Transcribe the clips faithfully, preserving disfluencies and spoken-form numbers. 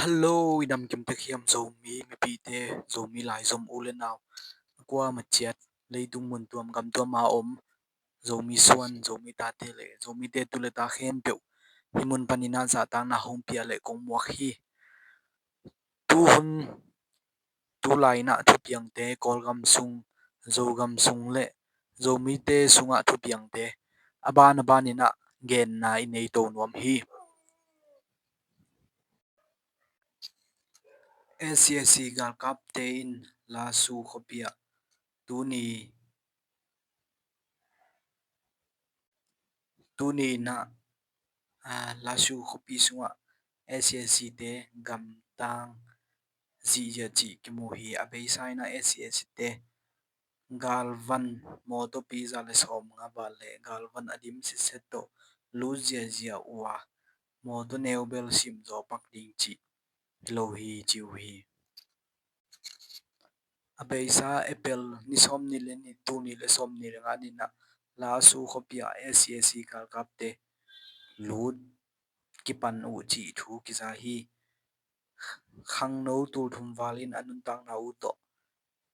Hello, i dam kim tek hiam Zomi mipite, Zomi laizom u le nau, a kua ma ciat, leitung mun tuam gam tuam a om Zomi suan, Zomi tate le Zomite tu le ta khempeuh hih mun panin ah zahtakna hong pia le kong muak hi. Tuhun tulai in ah thupiangte Kawlgam sung, Zogam sung le Zomite sungah thupiangte a ban a ban in ah genna i nei to nuam hi. S A C galkapte in Lasu khuapi ah tuni, tuni in ah, aa, Lasu khuapi sungah S A C te gamtang zihziah cih kimu hi. A beisa in ah S A C te galvan mawtawpi za le sawmnga val le galvan a dim sitset tawh lut ziahziah uh a, mawtaw neu bel simzaw pak ding cih hi lo hi ci uh hi. A beisa April ni sawmnih le ni, tul nih le sawmnih le nga ni-in ah Lasu khuapi ah S A C galkapte lut kipan uh cih thu kiza hi. Khangno tulthum val in a nuntakna uh tawh,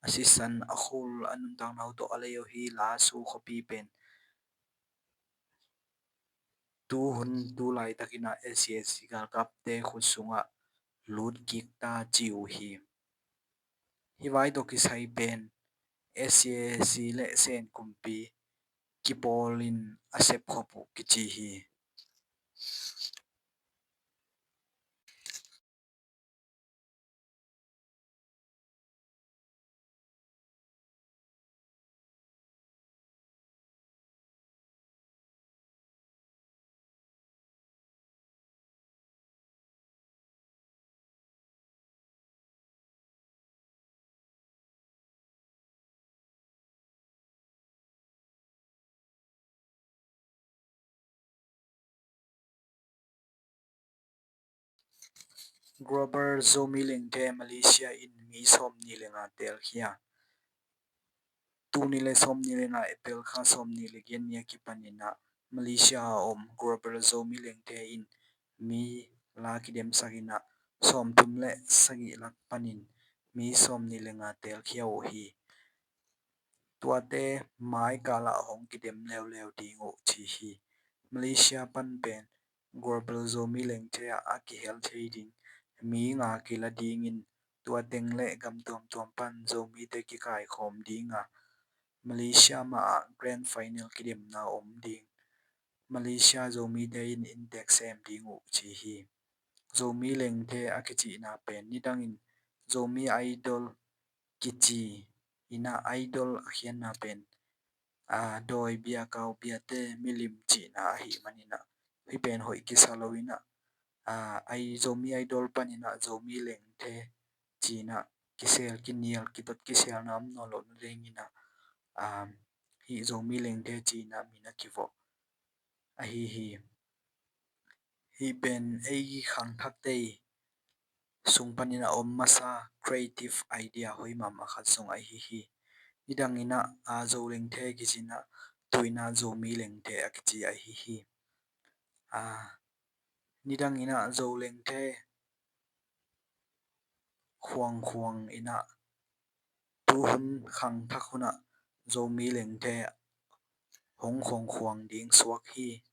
a sisan a khul a nuntakna uh tawh a lei uh hi. Lasu khuapi pen tuhun tulaitak in ah S A C galkapte khut sungah lut kik ta ci uh hi. Hih vai tawh kisai pen S A C le Sen kumpi kipawl in a sepkhop uh kici hi. Global Zomi Lengthe Malaysia in mi sawmnih le nga telkhia. Tul nih le sawmnih le nga April kha sawmnih le giat ni a kipan in ah Malaysia a om Global Zomi Lengthe in mi la kidemsak in ah sawmthum le sagih lak panin mi sawmnih le nga telkhia uh hi. Tuate mai kal ah hong kidem leuleu ding uh ci hi. Malaysia pan pen Global Zomi Lengthe ah a kihel thei ding mi nga kila dingin tua teng le gam tuamtuam pan Zomite kikaikhawm ding a, Malaysia mah ah grand final kidemna om ding. Malaysia Zomite in inntek sem ding uh ci hi. Zomi Lengthe a kicihna pen nidangin Zomi Idol kici in ah, Idol a khiatna pen, aa, dawi bia, kau biate milim cihna ahih manin ah hih pen hoih kisa lo in ah, aa, ai Zomi Idol panin ah Zomi Lengthe ci-in ah kisel, kinial, kitot kiselna om nawn loh nadingin ah, aa, hih Zomi Lengthe ci-in ah min a kivawh ahi hi. Hih pen ei khangthakte sung panin a om masa creative idea hoih mahmah khat zong ahi hi. Nidangin ah, aa, Zo Lengthe kici in ah tu-in ah Zomi Lengthe a kici ahi hi. Aa, nidangin ah Zo Lengthe khuangkhuang in ah tuhun khangthak hun ah Zomi Lengthe hong khuangkhuang ding suak hi.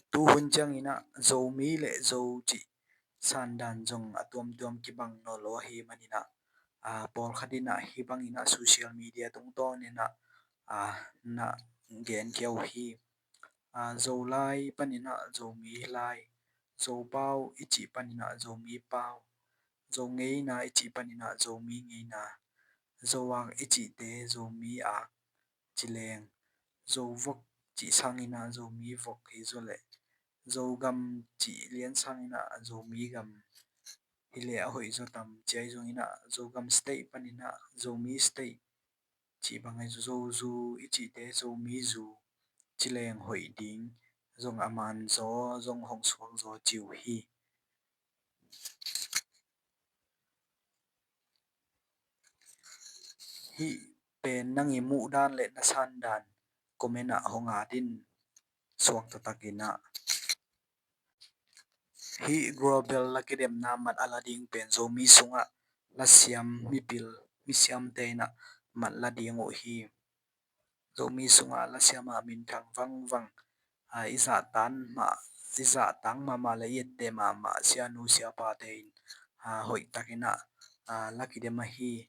Tuhun ciangin ah Zomi le Zo cih sandan zong a tuamtuam kibang nawn lo ahih manin ah, aa, pawlkhat in ah hih bangin ah social media tungtawn in ah, aa, na genkhia uh hi. Aa, Zolai panin ah Zomi lai, Zopau i cih panin ah Zomi pau, Zongeina i cih panin ah Zomi ngeina, Zoak i cihte Zomi ak ci leng, Zovok cih sangin ah Zomi vok hi zaw leh, Zogam cih lian sangin ah Zomi gam hi leh a hoih zaw tam ci ahi zongin ah, Zogam State panin ah Zomi State cih bang ahi zaw, Zozu i cihte Zomi zu ci leng hoih ding zong a man zaw zong hong suak zaw ci uh hi. Hih pen nang i muhdan le na sandan comment ah hong at in, suak taktak in ah. Hih Global la kidemna mat a la ding pen Zomi sungah lasiam mipil misiamte in ah mat la ding uh hi. Zomi sungah lasiam ah minthang vangvang, aa, i zahtan mah, i zahtak mahmah le i etteh mahmah sianu siapate in, aa, hoihtakin ah, aa, la kidem ahi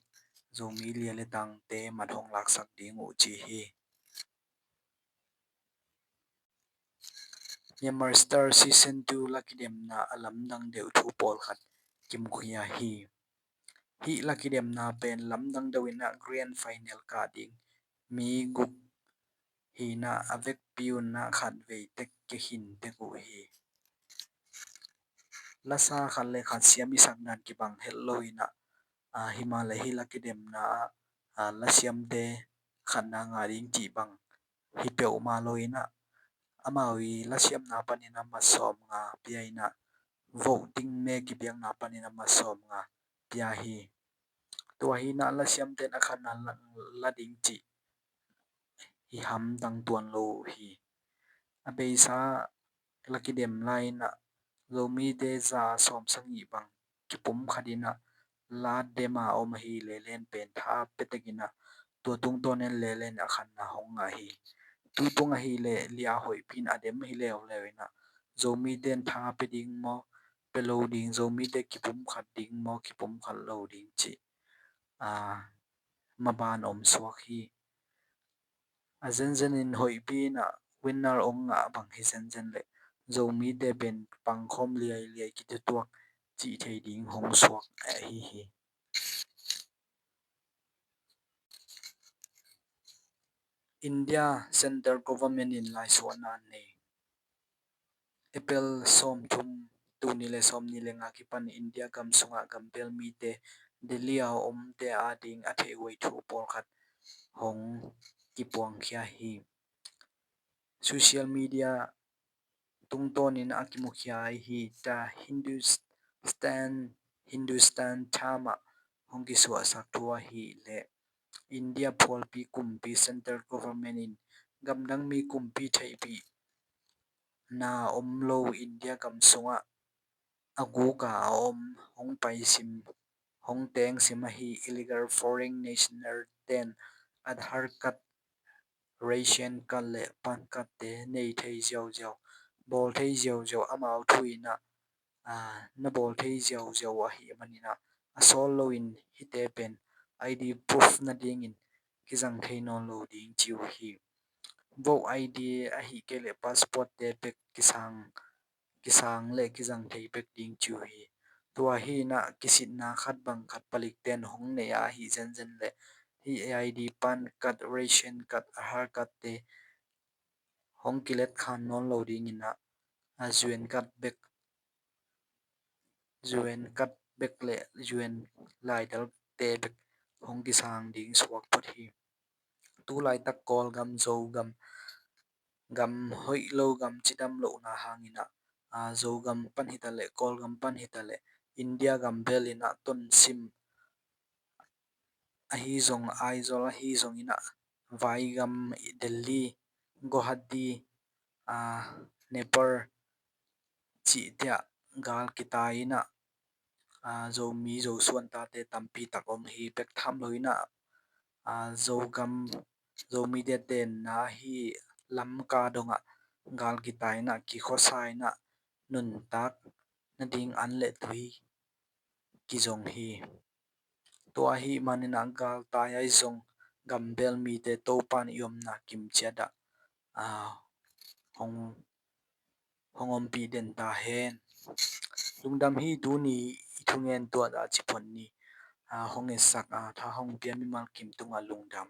Zomi lia le tangte mat hong laksak ding uh ci hi. Myanmar Star Season two la kidemna a lamdang deuh thu pawlkhat kimukhia hi. Hih la kidemna pen lamdang deuh in ah grand final kah ding mi guk hi in ah a vekpi un ah khatvei tek kikhin tek uh hi. Lasa khat le khat siam i sakdan kibang het lo in ah, aa, himahleh hih la kidemna ah, aa, lasiamte khatna ngah ding cih bang hi peuhmah lo in ah, amau i lasiamna panin a mat sawmnga pia in ah, voting me kipiakna panin a mat sawmnga pia hi. Tua hi in ah lasiamte in a khatna la, la ding cih hi hamtang tuan lo uh hi. A beisa la kidem lai in ah Zomite za sawmsagih bang kipumkhat in ah la dem a om ahi leh len pen tha pia tek in ah tua tungtawn in leh len a khatna hong ngah hi. Tu tung ahi leh lia hoihpi in a dem hi leuleu in ah Zomite in tha pia ding maw, pia lo ding, Zomite kipumkhat ding maw, kipumkhat lo ding cih, aa, maban om suak hi. A zenzen in hoihpi in ah winner hong ngah bang hi zenzen leh Zomite pen pangkhawm liailiai kitutuak cih thei ding hong suak ahi hi. India Central Government in laisuahna nei. April sawmthum, tul nih le sawmnih le nga kipan India gam sungah gambel mite Delhi a omte ading a theihhuai thu pawlkhat hong kipuangkhia hi. Social media tungtawnin a kimukhia ahi The Hindustan, Hindustan Times ah hong kisuahsak thu ahih leh India phualpi kumpi central government in gamdang mi kumpi theihpih na om lo India gam sungah a guk a om hong paisim, hong tengsim ahi illegal foreign national ten Aadhaar card, ration card le PAN card te nei thei ziauziau, bawl thei ziauziau, amau thu in ah, aa, na bawl thei ziauziau ahih manin ah a sawl loin hihte pen I D proof nadingin kizang thei nawn lo ding ci uh hi. Vote I D ahih kei leh passport te bek kisang, kisang le kizang thei bek ding ci uh hi. Tua hi in ah kisitna khat bang khat palikte in hong neih a ahih zenzen leh hih I D, PAN card, ration card, Aadhaar card te hong kilet khan nawn lo dingin ah, a U N card bek, U N card bek le U N laidalte bek hong kisang ding suak phot hi. Tu laitak Kawlgam, Zogam, gam hoih lo gam cidam lohna hangin ah, aa, Zogam pan hi ta leh, Kawlgam pan hi ta leh, India gam bel in ah Tonsim ahi zong, Aizawl ahi zongin ah, Vaigam, Delhi, Guwahati, aa, Nipur cihte ah gal kitai in ah, aa, Zomi Zosuan tate tampi tak om hi. Bek tham lo in ah, aa, Zogam, Zomite tenna ahi Lamka dongah gal kitai in ah, kikhuasa in ah, nuntak nading an le tui kizong hi. Tua ahih manin ah galtai ahi zong gambel mite Topa'n i omna kim ciat ah, aa, hong, hong ompih den ta hen. Lungdam hi. Tuni i thungen tua dah ci phot ni. Aa, hong etsak, aa, tha hong pia mimal kim tungah lungdam.